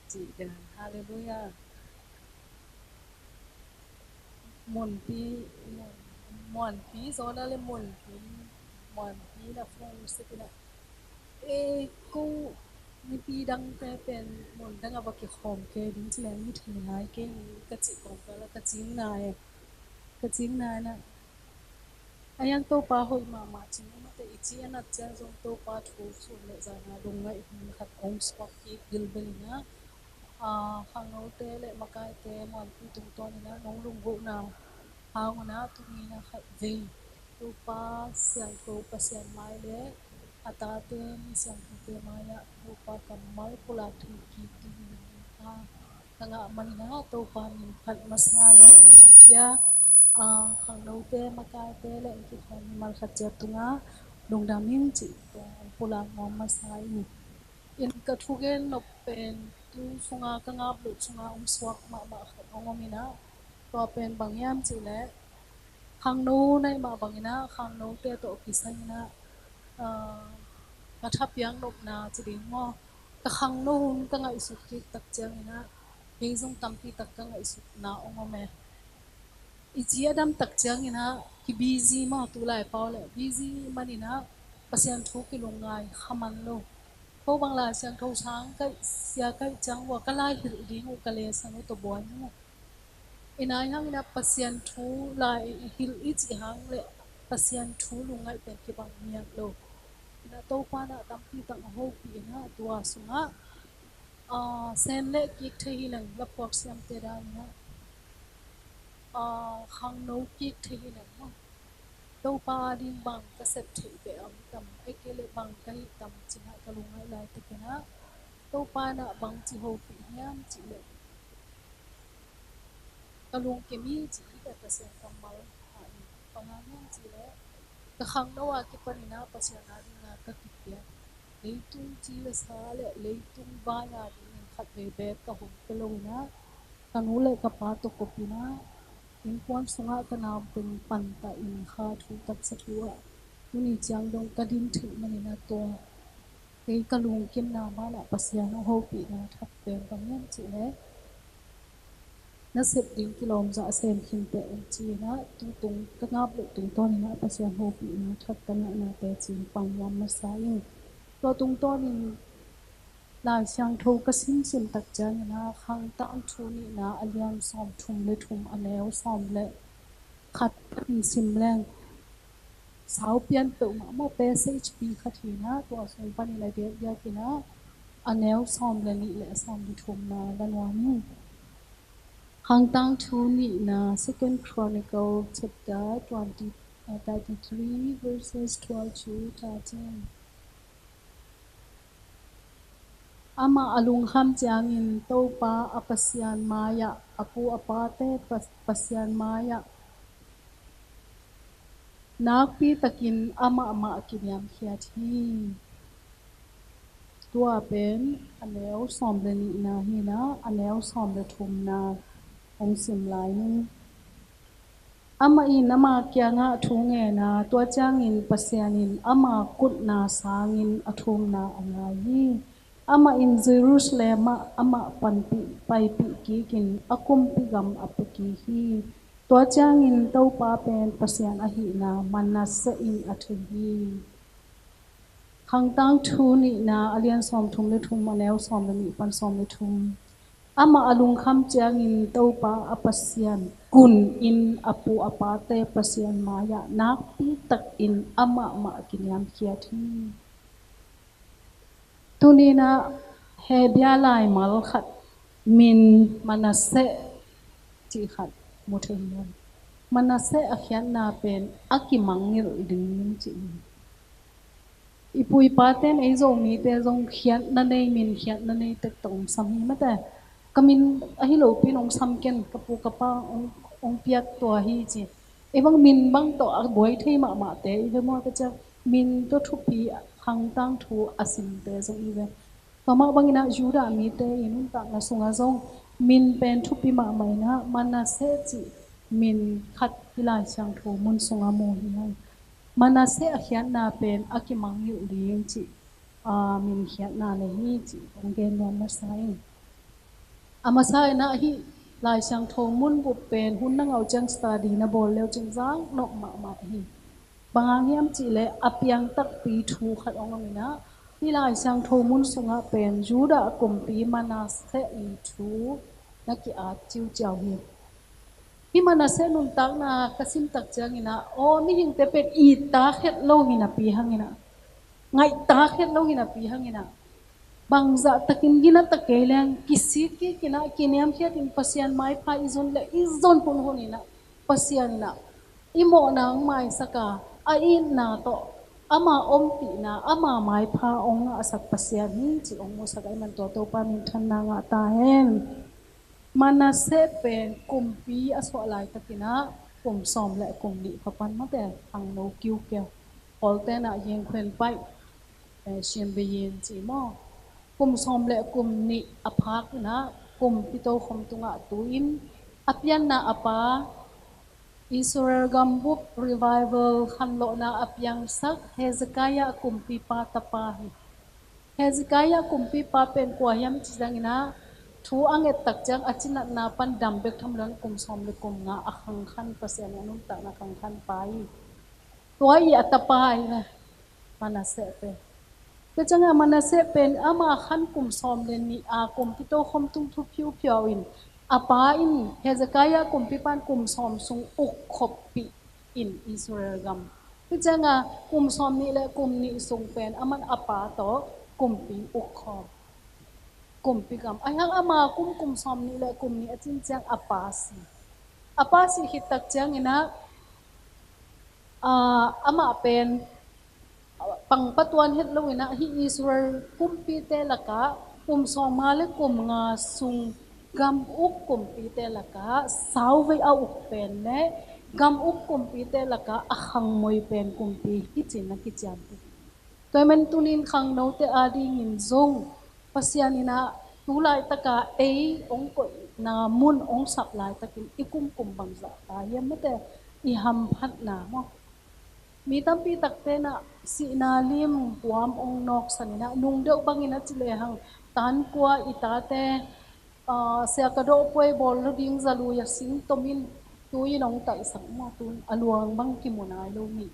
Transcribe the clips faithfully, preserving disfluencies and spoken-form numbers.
Cih dan. Halleluiah. Munpi, mun, muanpi, zona le munpi, muanpi na phone sek ina. E, ko mipi dangte pen mun dang a va kikhawm kei ding ci leng mi thei nai kei ning ka cih pawngkal a ka cing nai. Ka cing nai na. A yang Topa hoih mahmah cing mate i ci a nat ciang zong Topa thu sun le zana lungngaih hun khat ong suak kik gilbel ina. A, khangnote le makaite muanpi tungtawn ina nong lunggulhna hang una tuni ina khat vei Topa siangtho Pasian mai le a tate mi siangthote mai-ah Topa kammal pulak thei kik dingin a ka ngah man ina Topa min phat masa le nong pia, a, khangnote makaite le in kikhawm mimal khat ciat tunga lungdam ing cih tua pulak nuam masa ing. In ka thugen nop pen tu sunga ka ngap loh sunga om suak mahmah khat hong om ina, tua pen bang hiam cih leh khangno naih mah bang ina khangnote tawh kisai ina, a, ka thapiak nopna ci ding maw, ka khangno hun ka ngaihsut kik tak ciang ina kei zong tampi tak ka ngaihsutna hong om e. I ci a dam tak ciang ina ki busy maw, tu lai pau le busy man ina Pasian thu kilungngai kha man lo. Ko bang Lai Siangtho sang kaih sia kaih ciang ua ka lai hilh ding uh ka lesan uh tawh buai maw. I nai hang ina Pasian thu lai i hilh i cih hang le Pasian thu lungngaih pen kibang miak lo. Ina Topa na tampi tak a hopih ina tua sungah, a, sen le kik thei hi leng laphuak siamte dan ina, a, khangno kik thei hi leng maw. Topa a ding bang ka sep theih beh a om tam, ei kei le bang ka hih tam cina ka lungngaih laitak ina Topa na bang ci hopih hiam cih le ka lungkim hi cih hi ka Pasian kammal a in. Bang hang hiam cih le ka khangno a kipan ina Pasian a ding a ka kipiak leitung ci le sa le leitung vai a dingin khat vei beek ka hun pia lo ina ka nu le ka pa tawh kop ina innkuan sungah ka naupang panta in kha thu taksa thu ah tuni ciang dong ka din theih man ina tua kei ka lungkimna man ah Pasian a hopihna thak pen bang hiam cih le na sep ding kilawm zah sem khin teh un ci ina tutung ka ngap loh tungtawn ina Pasian hopihna thak ka ngahna tecin pang nuam masa ing. Tua tungtawn in Lai Siangtho ka simsim tak ciang ina Khangtangthu nihna a lian sawm thum le thum a neu sawm le khat in sim leng sau pian peuhmah maw, passage pi khat hi ina tua sung panin a diakdiak ina a neu sawm le nih le a sawm le thumna la nuam hi. Khangtangthu nihna, Second Chronicle chapter twenty, uh, thirty-three, verses twelve to thirteen. Amah a lungkham ciangin Topa a Pasian mai-ah a pu a pate pas-, Pasian mai-ah nakpi takin amah mah kiniamkhiat hi. Tua pen a neu sawm le nihna hi ina a neu sawm le thumna hong sim lai ning. Amah in ama kiangah thu ngen a, tua ciangin Pasian in ama kutna sangin a thumna a ngai hi. Amah in Jerusalem ah amah panpih, paipih kikin a kumpi gam a pia kik hi. Tua ciangin Topa pen Pasian ahihna Manasseh in a thei hi. Khangtangthu nihna a lian sawm thum le thum a neu sawm le nih pan sawm le thum. Amah a lungkham ciangin Topa a Pasian kun in a pu a pate Pasian mai-ah nakpi takin amah mah kiniamkhiat hi. Tuni ina Hebia laimal khat min Manasseh cih khat mu thei hi. Manasseh a khiatna pen a kimangngilh ding cih hi. I pu i pate'n ei Zomite zong khiatna nei, min khiatna nei tek tawh hong sam hi mate. Ka min ahi lopi in hong sam ken, ka pu ka pa hong, hong piak tua hi ci. Ei bang min bang tawh a buai thei mahmahte i ve maw ka ciang, min tawh thupi Khangtangthu a simte zong i ve. Tua mah bangin ah Judah mite i nuntakna sungah zong min pen thupi mahmah ina Manasseh cih min khat hih Lai Siangtho mun sungah mu hi hang. Manasseh a khiatna pen a kimangngilh ding cih aa, min khiatna nei hi cih kong gen nuam masa ing. A masa in ah hih Lai Siangtho mun bup pen hun na ngah uh ciang study na bawl le uh cin zak nop mahmah hi. Bang hang hiam cih leh a piang takpi thu khat hong om in ah, hih Lai Siangtho mun sungah pen Judah kumpi Manasseh i thu na ki-at ciuciau hi. Hih Manasseh nuntakna ka sim tak ciangin ah, aw, mihingte pen it tak het lo hi napi hangin ah, ngaih tak het lo hi napi hangin ah, bangzah takin gina tak kei leng kisik kik in ah, kiniamkhiat in Pasian maipha i zon le i zon hunhun in ah, Pasian in ah i mawhna hong maisak a, a itna tawh ama ompihna, ama maipha hong ngahsak Pasian hi cih hong musak ahih man tua Topa minthanna ngah ta hen. Manasseh pen kumpi a suah laitakin ah kum sawm le kum nih pha pan mate, khangno kiukiau, Kawlte in ah Yingkuen paih, eh, Shin Beyin ci maw, kum sawm le kum nih a phak in ah kumpi tokhom tungah tu-in a pianna a pa, Israel gambup revival khanlawhna a piangsak Hezekiah kumpipa tapa hi. Hezekiah kumpipa pen kua hiam cih ciangin ah, thu a nget tak ciang a cinatna pan dam bek tham lo in kum sawm le kum nga a khangkhan, Pasian a nuntakna khangkhan pa hi. Tua i a tapa hi ve, Manasseh pen. Tua ciangah Manasseh pen ama khan kum sawm le nih a kumpi tokhom tung thu phiuphiau in, a pa in, Hezekiah kumpipa in kum sawm sung uk khoppih in Israel gam. Tua ciangah kum sawm nih le kum nih sung pen aman a pa tawh kumpi uk khawm, kumpi gam. Ahi hang ama kum kum sawm nih le kum nih a cin ciang a pa si. A pa si khit tak ciangin ah, aa, amah pen pang patuan het lo in ah hih Israel kumpite lakah kum sawm nga le kum nga sung gam uk kumpite lakah sauvei a uk pen le gam uk kumpite lakah a khangmoi pen kumpi hi ci-in na kiciamteh. Tua ahih man tunin khangnote adingin zong Pasian in ah tu laitaka ei hong koihna mun hong sap laitakin i kumkum bangzah ta hiam mate, i hamphatna maw? Mi tampi takte in ah sihna lim huam hong nawksan in ah, nung deuh bangin a ci lehang tankua i tate, aa, sia ka dawh puai bawl lo ding zalui a sing tomin tui in hong taihsak maw, tun a luang bang kimu nai lo mi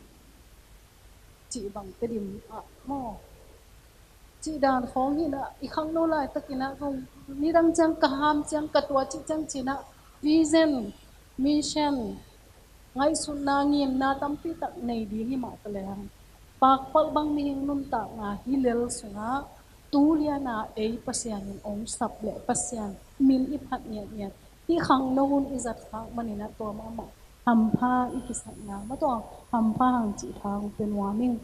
cih bang Tedim ah maw? Cih dan khawng hi in ah, i khangno laitakin ah zong nidang ciang ka ham ciang ka tua cih ciang ci-in ah vision, mission, ngaihsutna, ngimna tampi tak nei ding hi mah ta lehang, pakpak bang mihing nuntakna hi lel sungah tu liana ei Pasian in hong sap le Pasian min i phat ngiatngiat, hih khangno hun i zat khak manin ah tua mahmah hampha i kisakna, ma tua hampha hang cih tha hong pia nuam ing.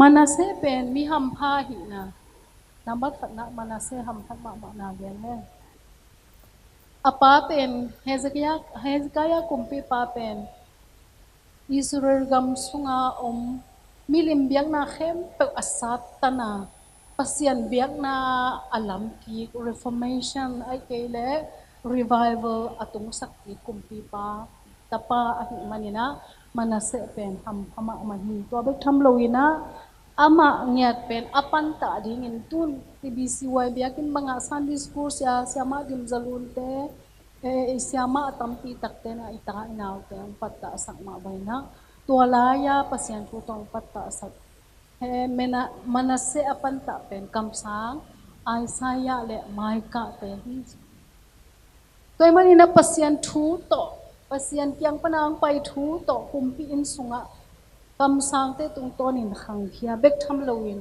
Manasseh pen mi hampha ahihna, nambat khatna Manasseh hamphat mahmahna gen leng, a pa pen Hezekiah, Hezekiah kumpipa pen Israel gam sunga om milim biakna khempeuh a sattan a, Pasian biakna a lamkik, reformation ahih kei leh revival a tungsak kik kumpipa tapa ahih manin ah Manasseh pen hampha mahmah hi. Tua bek tham loin ah amah ngiat pen a pantah dingin tun T B C Y biakinn bangah Sunday school sia, siamah Dim Za Lun te, eh, siamah a tampi takte in ah i ta i naute hong pattahsak mah bangin ah tua lai-a Pasian thu tawh hong pattahsak. He, Mena-, Manasseh a pantah pen kamsang Isaiah le Micah te hi. Tua ahih manin ah Pasian thu tawh, Pasian kiang pana hong pai thu tawh kumpi inn sungah kamsangte tungtawnin khangkhia bek tham loin,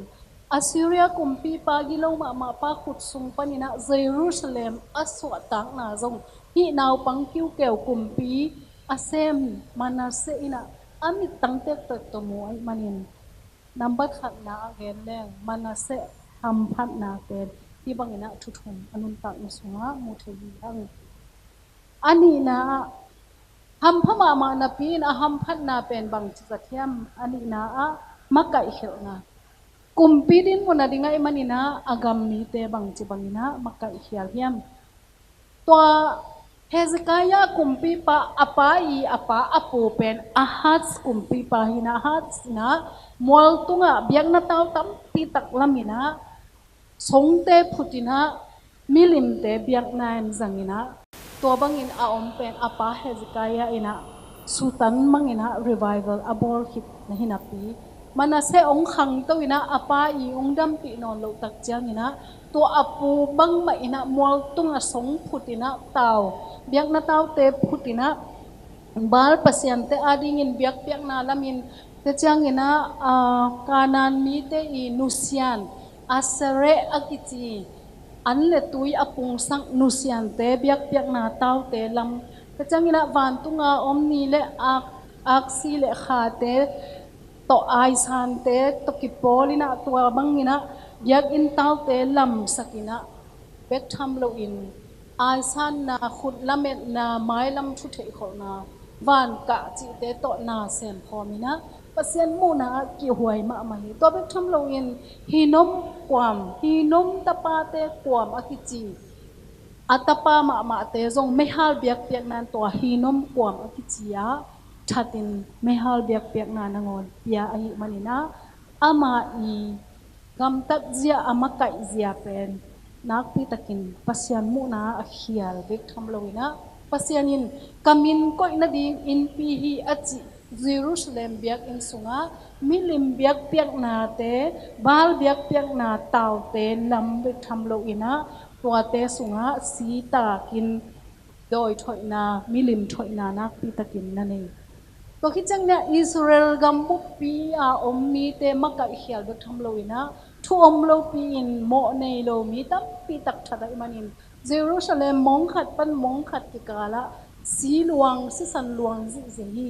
Assyria kumpipa gilo mahmahpa khut sung panin ah Jerusalem a suahtakna zong hih naupang kiukeu kumpi a sem Manasseh in ah a mittang tektek tawh mu ahih manin, nambat khatna a gen leng Manasseh hamphatna pen hih bangin ah thu thum a nuntakna sungah mu thei hi hang. A nihna ah, hampha mahmah napi-in a hamphatna pen bangci zat hiam? A nihna ah makaihkhialhna. Kumpi dinmun a ding ahih manin ah a gam mite bangci bangin ah makaihkhial hiam? Tua Hezekiah kumpipa a pa i a pa a pu pen Ahaz kumpipa hi-in ah, Ahaz in ah mual tungah biakna tau tampi tak lam in ah, songte phut in ah, milimte biakna in zang in ah, tua bangin a om pen a pa Hezekiah in ah sutan mang in ah revival a bawl khit na hi napi, Manasseh hong khangto in ah a pa i hong dampih nawn loh tak ciangin ah, tua a pu bangmah in ah mual tungah song phut in ah tau, biakna taute phut in ah, Baal pasiante adingin biakpiakna lamin, tua ciangin ah, aa, Kanaan mite i nusian Asherah a kici an le tui a pungsak nusiante biakpiakna taute lam, tua ciangin ah vantunga om ni le ak, aksi le khate tawh aisante tawh kipawl in ah, tua bangin ah biakinn taute lamsak in ah, bek tham loin aisanna, khut lametna, mailam thu theihkholhna, van kah cihte tawh na semkhawm in ah, Pasian muhna ah kihuai mahmah hi. Tua bek tham loin Hinnom kuam, Hinnom tapate kuam a kici, a tapa mahmahte zong meihal biakpiakna in tua Hinnom kuam a kici ah thatin meihal biakpiakna nangawn pia ahih manin ah, ama i gamtat zia, a makaih zia pen nakpi takin Pasian muhna ah a khial bek tham loin ah, Pasian in ka min koih nading innpi hi a cih Jerusalem biakinn sungah milim biakpiaknate, Baal biakpiakna taute lam bek tham loin ah, tuate sungah sitakin dawi thoihna, milim thoihna nakpi takin na nei. Tua khit ciangin ah Israel gam buppi a om mite makaih khial bek tham loin ah, thu om lopi-in mawh nei lo mi tampi tak that ahih manin, Jerusalem mong khat pan mong khat kikal ah si luang, sisan luang zihziah hi.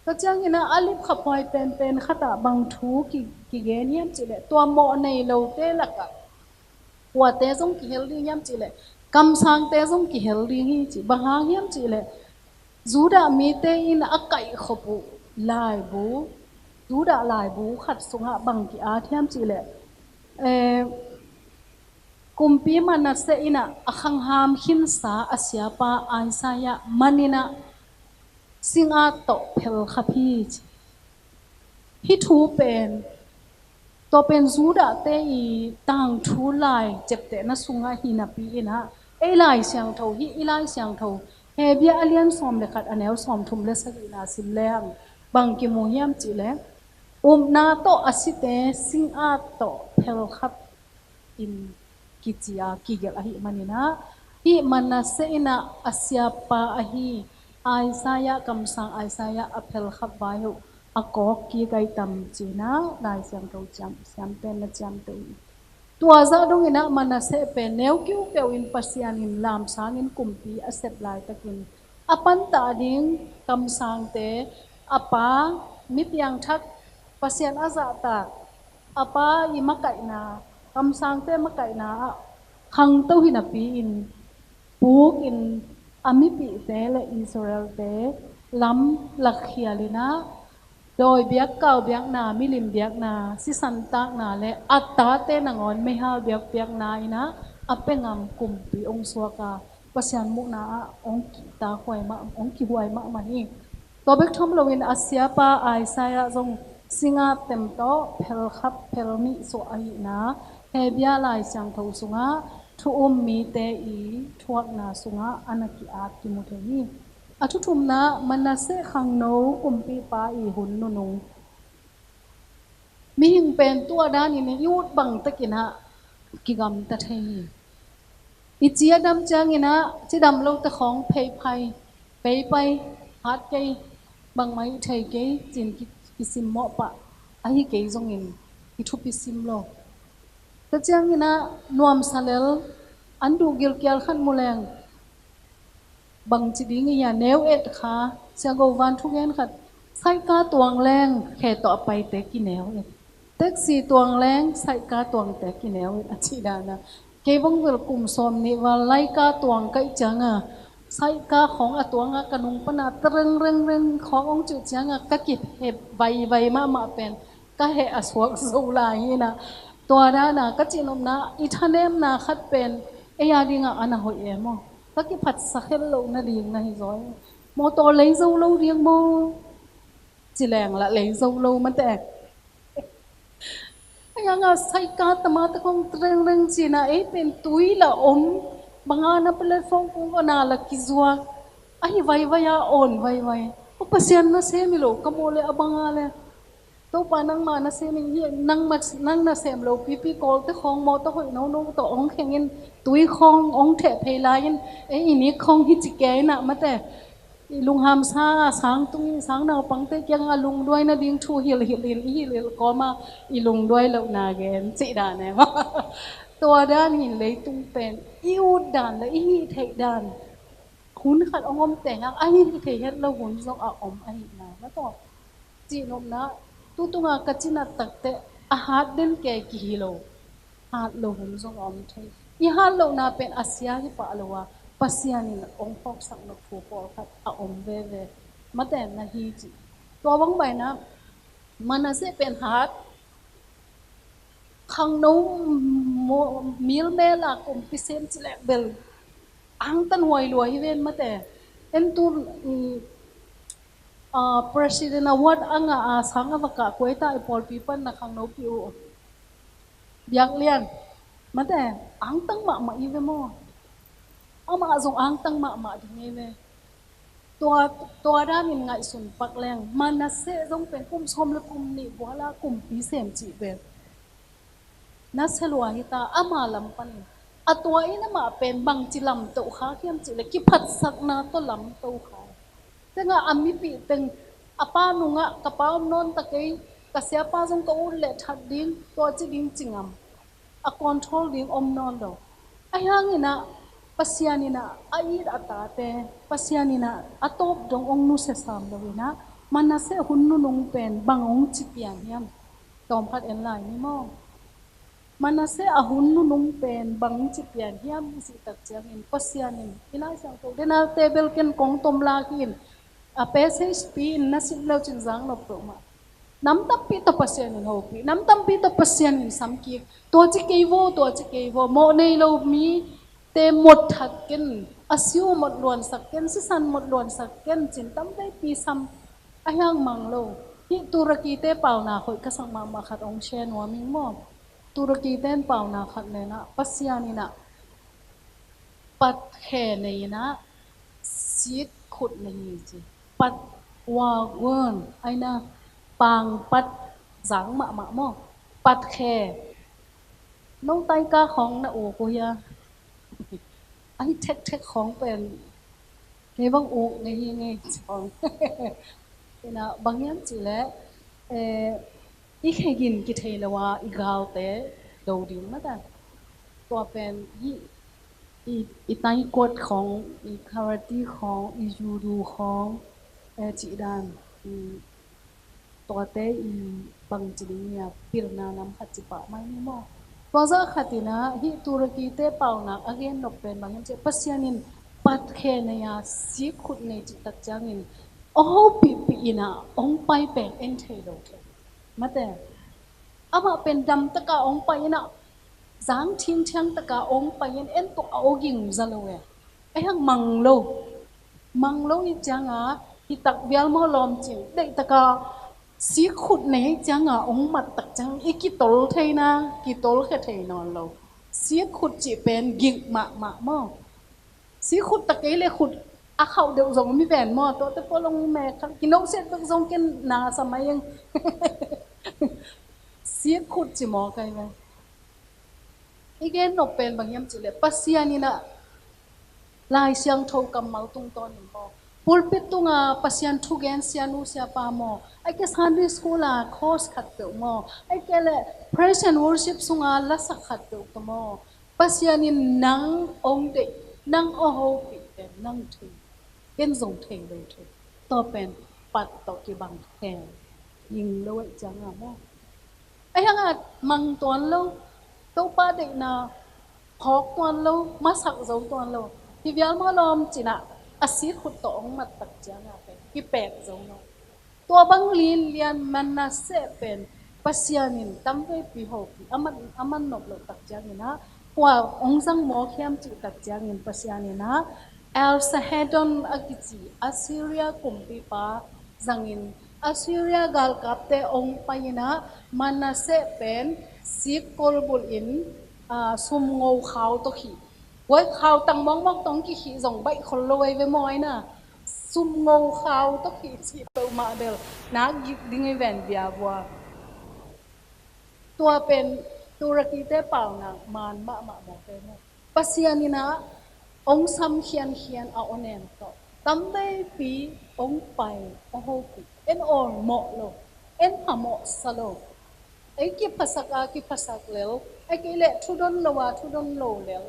Tua ciangin ah a lipkhaphuai penpen khat ah bang thu ki, kigen hiam cih leh, tua mawh nei lote lakah kuate zong kihel ding hiam cih leh, kamsangte zong kihel ding hi ci. Bang hang hiam cih leh, Judah mite in a kaihkhop uh laibu, Judah laibu khat sungah bang ki-at hiam cih leh, eh, kumpi Manasseh in ah a khangham khinsa a siapa Isaiah man in ah singat tawh phelkhap hi ci. Hih thu pen, tua pen Judahte i tangthu lai ciaptehna sungah hi napi in ah, ei Lai Siangtho, hih i Lai Siangtho Hebru a lian sawm le khat, a neu sawmthum le sagihna sim leng bang kimu hiam cih leh, upna tawh a site singat tawh phelkhap in kici a kigelh ahih manin ah, hih Manasseh in ah a siapa ahi Isaiah, kamsang Isaiah a phelkhap vai uh a kawk kik ahi tam ci-in ah Lai Siangtho ciam, siamte'n na ciamteh hi. Tua zah dongin ah Manasseh pen neu kiukeu in Pasian in lamsangin kumpi a sep laitakin, a pantah ding kamsangte, a pa mi piangthak, Pasian a zahtak, a pa i makaihna, kamsangte makaihna ah khangto hi napi-in, pukin a mipihte le Israelte lam lakkhial in ah, dawi biak, kau biakna, milim biakna, sisan takna le a tate nangawn meihal biakpiakna in ah a pia ngam kumpi hong suak a, Pasian muhna ah hong kihtakhuai mah, hong kihuai mahmah hi. Tua bek tham loin a siapa Isaiah zong singat tem tawh phelkhap, phelnih suah ahihna Hebru Lai Siangtho sungah thu um mite i thuakna sungah a na ki-at kimu thei hi. A thuthumna, Manasseh khangno kumpipa i hun nunung. Mihing pen tua danin i ut bangtakin ah kigamta thei hi. I ci a dam ciangin ah, cidam lote khawng pheiphai, peipai, hat kei, bangmah hih thei kei ci-in ki, kisimmawh pah ahi kei zongin i thupi sim lo. Tua ciangin ah nuamsa lel, an duh gilkial khat mu leng, bangci ding i hia, neu et kha, Sia Go Van thugen khat, saika tuang leng khe tawh a paite kineu et. Taxi tuang leng saika tuangte kineu et a cih dan a. Kei bang vel kum sawm nih val laika tuang ka hih ciang a, saika khawng a tuang a ka nung pan a tereng reng reng khawng hong cih ciang a ka kihep vaivai mahmah pen ka heh a suak zo lai hi in ah. Tua dan a ka cihnopna, i thanemna khat pen ei a ding ah a na hoih e maw? A kiphatsak het loh nading na hi zaw. Mawtaw lei zo lo ding maw? Ci leng lah lei zo lo mate. A yanga saika tamate khong treng reng cina ei pen tui la om. Banga na platform kung ona la kizuak. Ahi vaivai a on vaivai. O Pasian na semi lo ka maw le a banga le. Topa nangma na sem in hi nangma nang na sem lo pipi kawlte khawng mawtaw hoih nono tawh ong khengin tui khawng ong theh phei lai-in ei i nik khawng hi ci kei inah mate. I lunghamsa a sang tung i sang naupangte kiangah lungduai nading thu hilhilh in i hilhilh kawma i lungduai lohna gen cih dan e maw? Tua dan hin leitung pen i ut dan le i hih theih dan hun khat ong om teng ang a hih thei het lo hun zong a om ahihna na tawh. Cihnopna tutunga ka cinat takte a hat den kei kihi lo. Hat lo hun zong a om thei. I hat lohna pen a sia hi pah lo a Pasian in ong phawksak nop thu pawlkhat a om veve. Mate na hi ci. Tua bang baina Manasseh pen hat khangno milmela kumpi sem ci lek bel angtan huai lua hi ven mate. En tu President Award a ngah a sang a va kah kuaita i pawlpi pan na khangnopi uh biaklian mate angtang mahmah i ve maw? Amah zong angtang mahmah ding i ve. Tua, tua danin ngaihsun pak leng Manasseh zong pen kum sawm le kum nih buala kumpi sem cih pen na sia lua hita ama lam panin a tua in amah pen bangci lamtoh kha hiam cihleh kiphatsakna tawh lamtoh kha. Tengah a mipih teng a pa nungah ka pa om nawn ta kei, ka siapa zong ka ut leh that ding, tua ci ding ci ngam. A control ding om nawn lo. Ahi hanginah Pasian inah a it a tate Pasian inah a tawp dong ong nusia sam lo inah Manasseh hun nunung pen bang ong ci pian hiam? Tawmkhat en lai ni maw? Manasseh a hun nunung pen bang ci pian hiam i cih tak ciangin Pasian in i Lai Siangtho dena table ken kong tom lak in a passage pi in na sim lo cin zang lo peuhmah. Nam tampi tawh Pasian in hopih, nam tampi tawh Pasian in samkik. Tua ci kei vaw, tua ci kei vaw. Mawh nei lo mi te mawt that ken, a siu mawt luansak ken, sisan mawt luansak ken cin tam veipi sam. A hiang mang lo. Hih Turkey te pauna hoih ka sak mahmah khat ong share nuam ing maw? Turkey ten pauna khat nei inah Pasian inah pat khe nei inah sik khut nei hi ci. Pat wagun aina pang pat zang mahmah maw? Pat khe no taika khawng na uk uh hia? Ahi thekthek khawng pen kei bang uk ngei hi ngei ci khawng. Ina bang hiam cihleh eh, i khegin kithei lo a i galte do ding mata. Tua pen i, i, i taekwondo khawng, i karate khawng, i judo khawng eh, cih dan i, tuate i bangci ding nia pilna nam khat ci pah mai ni maw? Tua zah khat inah hih Turkey te paunak a gen nop pen bang hiam ciah Pasian in pat khe nei a sik khut nei cih tak ciangin ong hopihpih inah ong pai pen en thei lo thei. Mate amah pen dam taka ong pai inah zang thingthiang taka ong pai in en tua a oging za lo e. Ahi hang mang lo. Mang lo i cianga hi tak vial maw lawm cin deih taka sik khut nei cianga ong mat tak ciang i kitol theina kitol khe thei nawn lo. Sik khut cih pen gik mahmah maw? Sik khut tak kei le khut a khauh deuh zong mi ven maw? Tuate pawl ong me kha kinohsiat bek zong ken na sa mai eng. Sik khut ci maw kai ve? I gen nop pen bang hiam cihleh Pasian inah Lai Siangtho kammal tungtawn in maw? Pulpit tunga Pasian thugen sianu siapa maw? Ai ke Sunday school a course khat peuh maw? Ai ke le praise and worship sunga lasak khat peuh ka maw? Pasian in nang ong deih, nang ong hopih pen nang thei, ken zong thei lo thei. Tua pen pat tawh kibang thei. Ging lo ai cianga maw? Ahi hanga mang tuan lo, Topa deihna phawk tuan lo, masak zo tuan lo. Hi vial maw lawm cinah a sik khut tawh ong mat tak cianga pen kipek zo lo. Tua bang linlian Manasseh pen Pasian in tamveipi hopih a man, a man nop loh tak cianginah Kua hong zang mawk hiam cih tak ciangin Pasian in ah Esarhaddon a kici Assyria kumpipa zangin Assyria galkapte hong pai in ah Manasseh pen sik kolbulh in, aa, sumngo khau tawh khih. Guai khau tang mawkmawk tawh kikhih zong baih khol lo ei ve maw ai na. Sumngo khau tawh khih cih peuhmah bel nak gik ding i ven bia vua. Tua pen Turkey-te paunak man mahmah mawk ei maw. Pasian in ah hong sam khiankhian a awnem tawh tamveipi hong pai, hong hopih. En awlmawh lo, en phamawhsa lo. Ei kiphasak a kiphasak lel, ei kei leh thudon lo a thudon lo lel.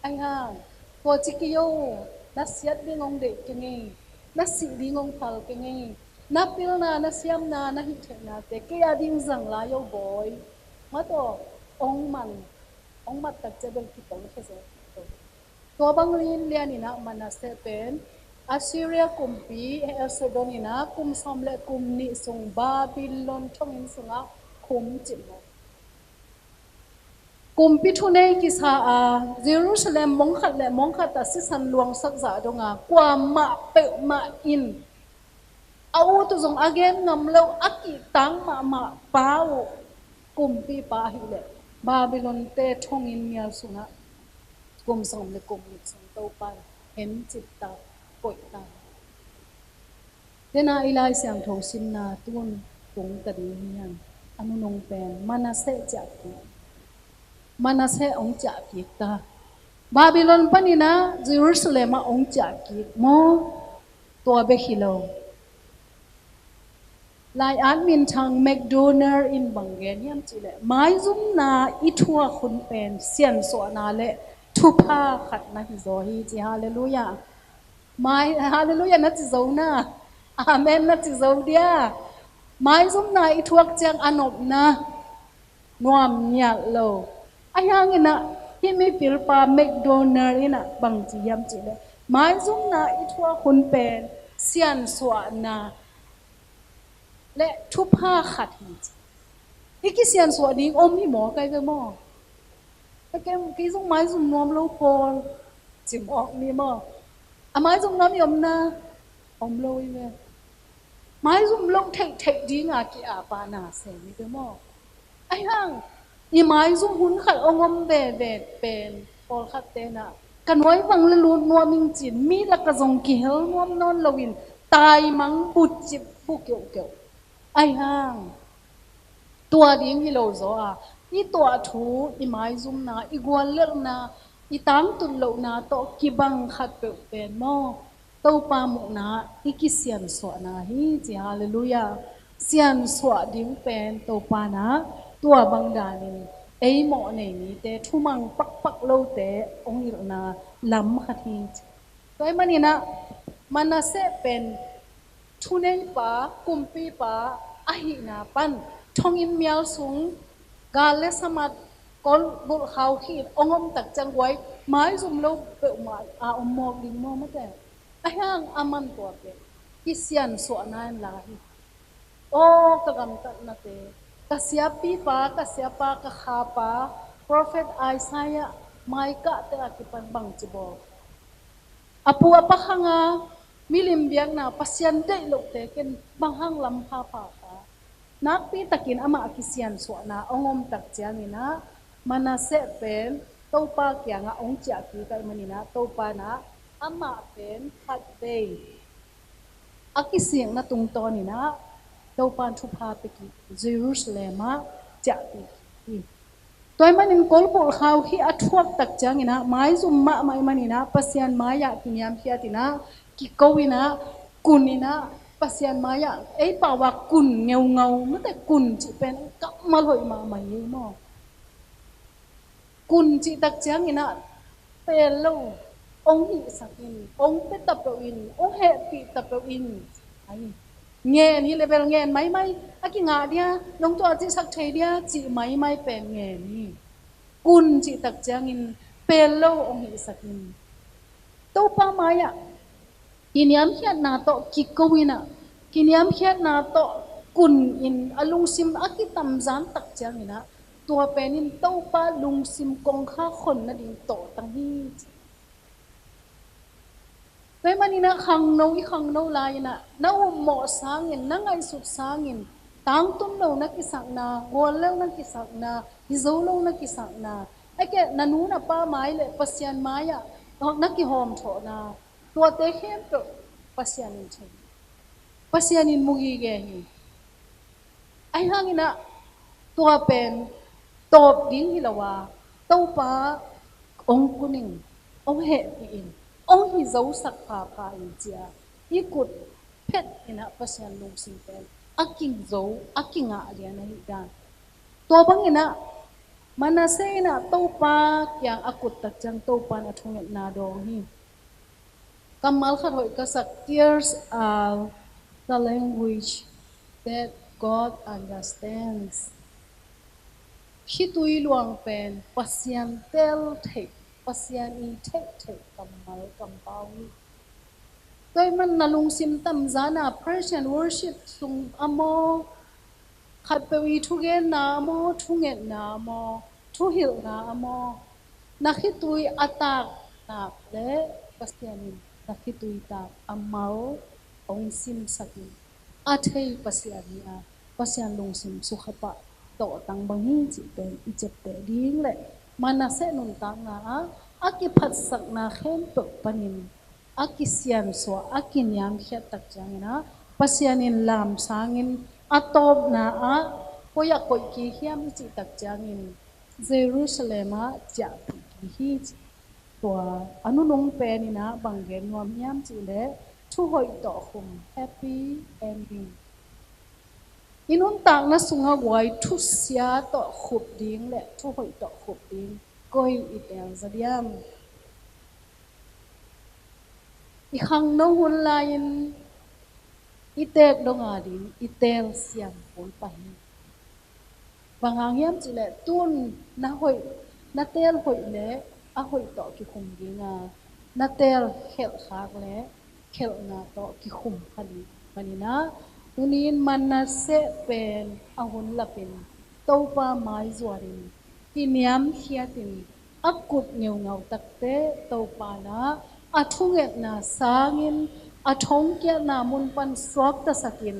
Ai hang, tua ci kei o, na siat ding hong deih kei ngei, na sih ding hong phal kei ngei, na pilna, na siamna, na hih theihnate kei a ding zang lai o bawi. Mataw, hong man, hong mat tak ciang bel kitong khia zaw. Tua bang lianlian in ah Manasseh pen Assyria kumpi Esarhaddon in ah kum sawm le kum nih sung Babylon thonginn sungah khum cih maw. Kumpi thunei kisa a Jerusalem mong khat le mong khat ah sisan luangsak zah dong a kuamah peuhmah in a ut uh zong a gen ngam lo a kihtak mahmah pa uh kumpipa ahih leh Babylon-te thonginn mial sungah kum sawm le kum nih sung Topa in hencip ta, koih ta. Tena i Lai Siangtho simna tun tung ta ding hi hang. A nunung pen Manasseh ciah kik. Manasseh hong ciah kik ta. Babylon panin ah Jerusalem ah hong ciah kik maw. Tua bek hi lo. Lai-at minthang MacDonald in bang gen hiam cih leh maizumna i thuak hun pen siansuahna le thupha khat na hi zaw hi ci. Halleluiah. Mai, halleluiah na ci zo na. Amen na ci zo dia. Maizumna i thuak ciang a nopna nuam ngiat lo. Ahi hangin ah hih mipilpa MacDonald in ah bang ci hiam cih leh maizumna i thuak hun pen siansuahna le thupha khat hi ci. I kisiansuah ding om hi maw, kai ve maw? Kei zong maizum nuam lo pawl ci mawk ni maw? A maizum nuam i om na om lo i ve. Maizum lo theihtheih dinga ki-apna sem i ve maw? Ahi hang i maizum hun khat hong om veve pen pawlkhat tenah ka nuai vang le lut nuam ing cin mi lakah zong kihel nuam nawn loin taimang bucip bu keuhkeuh. Ahi hang tua ding hi lo zaw a i tuah thu, i maizumna, i guallelhna, i tangtut lohna tawh kibang khat peuh pen maw? Topa muhna i kisiansuahna hi ci. Halleluiah. Siansuah ding pen Topa na tua bang danin ei mawh nei mite, thumang pakpak lote hong hilhna lam khat hi ci. Tua ahih manin ah Manasseh pen thuneipa, kumpipa ahihna pan thonginn mial sung gal le samat, kolbulh khau khit hong om tak ciang guai maizum lo peuhmah a om mawk ding maw, mate? Ahi hang a man tua pen kisiansuahna in la hi. Aw ka gamtatnate, ka siapipa, ka siapa, ka khapa, Prophet Isaiah maikahte a kipan bangci bawl? A pu a pa khanga milim biakna Pasian deih lohte ken bang hang lam phapha kha. Nakpi takin amah kisiansuahna hong om tak ciangin ah Manasseh pen Topa kiangah hong ciah kik ahih manin ah Topa in ah amah pen khatvei a kisikna tungtawnin ah Topa in thupha pia kik, Jerusalem ah ciahpih kik hi. Tua ahih manin kolbulh khau khit a thuak tak ciangin ah maizum mahmah ahih manin ah Pasian mai-ah kiniamkhiatin ah kiko in ah kun in ah Pasian mai-ah ei pau ah kun ngeungau, mate, kun cih pen kammal hoih mahmah hi ei maw? Kun cih tak ciangin ah pel lo, hong hihsak in, hong pia ta peuh in, hong hehpih ta peuh in. Ai, ngen hi leh bel ngen maimai, a kingah dia, nong tua cihsak thei dia cih maimai pen ngen hi. Kun cih tak ciangin pel lo hong hihsak in. Topa mai-ah kiniamkhiatna tawh kiko in ah, kiniamkhiatna tawh kun in a lungsim a kitamzan tak ciangin ah Tua penin Topa lungsim kongkhak hon nading tawhtang hi. Tua ahih manin ah khangno, i khangno lai-in ah na upmawh sangin, na ngaihsut sangin, tangtung lo na kisakna, guallel na kisakna, hi zo lo na kisakna, a keh na nu na pa mai le Pasian mai-ah na kihawmthawhna, tuate khempeuh Pasian in thei, Pasian in mu gige hi. Ahi hangin ah tua pen tawp ding hi lo a, Topa hong kun in, hong hehpih in, hong hi zosak phapha in ci-a i kut phet in ah Pasian lungsim pen a kizo, a kingah lian ahih dan. Tua bangin ah Manasseh in ah Topa kiang a kut tak ciang Topa in a thungetna dawng hi. Kammal khat hoih ka sak, "Tears are the language that God understands." Khitui luang pen Pasian tel theih, Pasian i theih theih kammal kampau hi. Tua ahih manin na lungsim tamzan a praise and worship sung a maw, khatpeuh i thugenna a maw, thungetna a maw, thuhilhna a maw, na khitui a taktak le Pasian in na khitui tak a mal hong simsak in, a thei Pasian hi a, Pasian lungsim sukha pah tawhtang bang hi cih pen i ciapteh ding le Manasseh nuntakna ah a kiphatsakna khempeuh panin a kisiansuah, a kiniamkhiat tak ciangin ah Pasian in lamsangin a tawpna ah koi ah koih kik hiam i cih tak ciangin Jerusalem ah ciahpih kik hi. Tua a nunung pen in ah bang gen nuam hiam cih leh thuhoih tawh khum, happy ending. I nuntakna sungah guai thusia tawh khup ding le thuhoih tawh khup ding koi i teel za diam? I khangno hun lai-in i teek dong a ding i teel siam kul pah hi. Bang hang hiam cih leh tun na hoih, na teel hoih le a hoih tawh kikhum ding a, na teel khelhkhak le khelhna tawh kikhum kha ding. Manin ah tuni-in Manasseh pen a hun lapin Topa maizuanin, kiniamkhiatin, a kut ngeungau takte Topa in ah a thungetna sangin a thongkiatna mun pan suaktasakin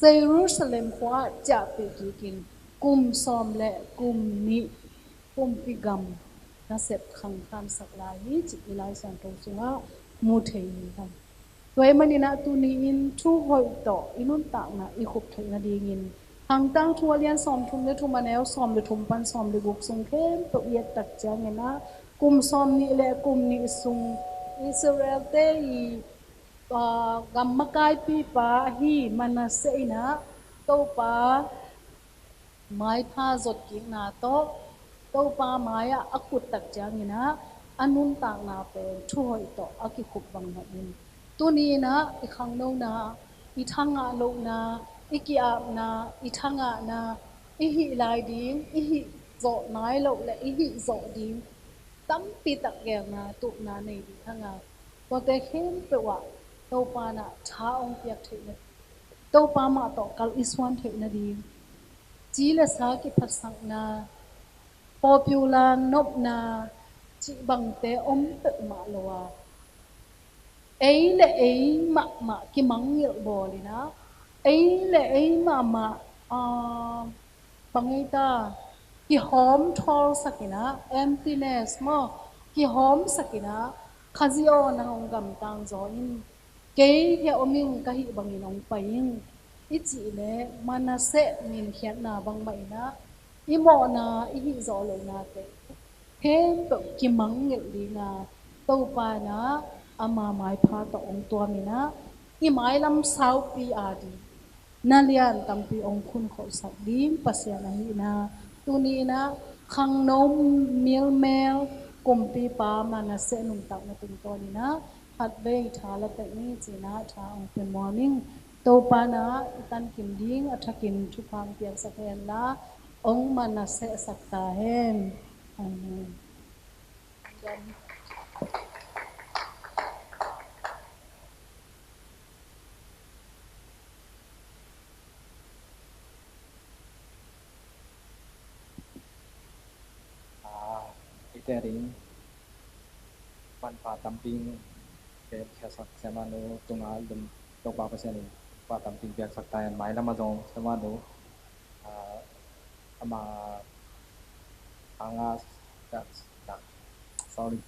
Jerusalem khua ah ciahpih kikin kum sawm le kum nih kumpi gam nasep khangkhansak lai hi cih i Lai Siangtho sungah mu thei hi hang. Tua ahih manin ah tuni-in thuhoih tawh i nuntakna i khup theih nadingin Thangtang Thu a lian sawmthum le thum, a neu sawm le thum pan sawm le guk sung khempeuh i et tak ciangin ah kum sawm nih le kum nih sung Israel-te i, aa, gam makaipipa ahi Manasseh in ah Topa maipha zotkikna tawh Topa mai-ah a kut tak ciangin ah a nuntakna pen thuhoih tawh a kikhup bangmah in tuni-in ah i khangnona, i thangah lohna, i ki-apna, i thangahna, i hih lai ding, i hih zawh nai loh le i hih zawh ding tampi tak geelna, tuhna nei ding hang a, tuate khempeuh ah Topa in ah tha hong piak theih nading, Topa mah tawh kal i suan theih nading, ci le sa kiphatsakna, popular nopna cih bangte om peuhmah lo a, ei le ei mahmah kimangngilh bawl in ah, ei le ei mahmah, aa, bang ei ta, kihawmthawlsak in ah, emptiness maw, kihawmsak in ah, Khazih aw, nang hong gamtang zaw in, kei hiah om ing, ka hih bangin hong pai ing, i cih leh Manasseh minkhiatna bangmah in ah i mawhna, i hihzawh lohnate khempeuh kimangngilh ding a, Topa in ah ama maipha tawh hong tuam in ah i mailam saupi a ding na lian tampi hong khunkhawlsak ding Pasian ahihna, tuni-in ah khangno milmel kumpipa Manasseh nuntakna tungtawn in ah khatvei tha la teh ni ci-in ah tha hong pia muam ing. Topa in ah i tankim ding a thakin thupha hong piaksak hen la, hong Manasseh sak ta hen. Amen. te ding manpha tampi piaksak Siamah Nu tungah lum Topa Pasian in manpha tampi piaksak ta hen. Mailam ah zong Siamah Nu, ah, ama sanga, sorry,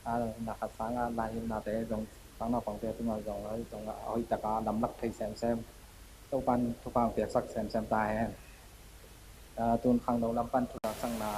ah, na khat sanga laihilhnate zong, sang naupangte tungah zong, zong a hoih taka lamlak thei semsem, Topa'n thupha piaksak semsem ta hen. Ah, tun khangno lam pan thu taksakna